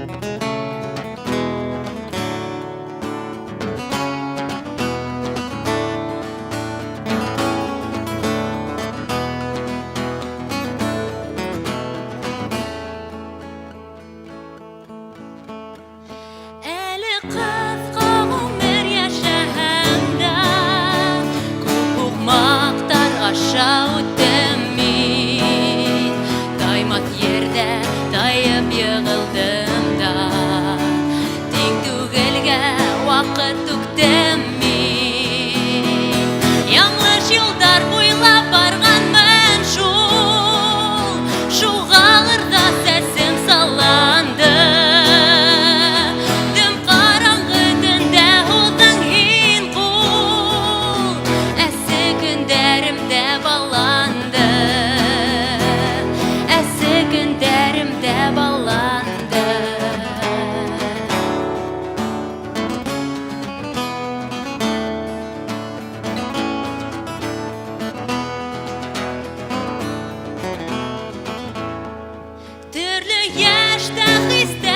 Әле ҡыҫҡа ғүмер йәшәһәм дә, Күп һуҡмаҡтар аша үттем мин. Таймаҫ ерҙә тайып йығылдым да, Тиң түгелгә ваҡыт түктем мин. Яңылыш юлдар буйлап барғанмын шул, Шуғалыр ҙа сәсем салланды. Дөм ҡараңғы төндә һуҙҙың һин ҡул, Әсе көндәрем дә балланды, Әсе көндәрем дә балланды. Төрлө йәштә хистәр